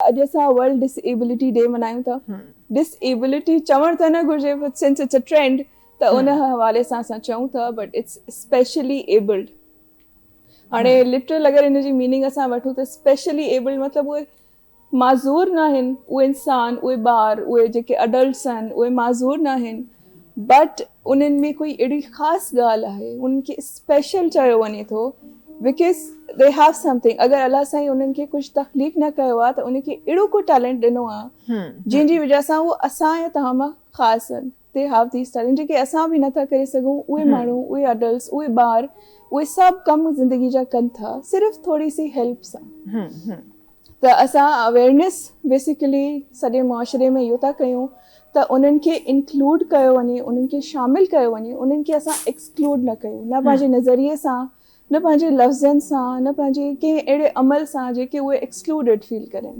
اڄ اسان world ڊسايبلٽي D ملهايون ٿا. ڊسايبلٽي چوڻ ته نه گهرجي، but since it's a trend ته ان حوالي سان اسان چئون ٿا، بٽ it's specially abled. هاڻي لٽرل اگر ان جي ميننگ اسان وٺون ته اسپيشلي ايبلڊ مطلب اهي معذور ناهن، اهي انسان، اهي ٻار، اهي جيڪي اڊلٽس آهن، اهي معذور ناهن، بٽ انهن ۾ ڪوئي اهڙي خاص ڳالهه آهي، انهن کي اسپيشل چيو وڃي ٿو because they have something. اگر الله سائين انهن کي ڪجهه تخليق نه ڪيو آهي ته ان کي اهڙو ڪو ٽيلنٽ ڏنو آهي جنهن جي وجه سان هو اسان يا توهان مان خاص آهن. They have these talent جيڪي اسان به نٿا ڪري سگهون. اهي ماڻهو، اهي اڊلٽس، اهي ٻار اهي سڀ ڪم زندگي جا ڪن ٿا صرف ٿوري سي هيلپ سان. ته اسان اويئرنيس بيسيڪلي سڄي معاشري ۾ اهو ٿا ڪيون ته انهن کي انڪلوڊ ڪيو وڃي، انهن کي شامل ڪيو وڃي، انهن کي اسان ايڪسڪلوڊ نه ڪيون، نه پنهنجي نظريي سان، نه پنهنجي لفظن سان، نه پنهنجي ڪنهن اهڙي عمل سان جيڪي اهي ايڪسڪلوڊيڊ فيل ڪرين.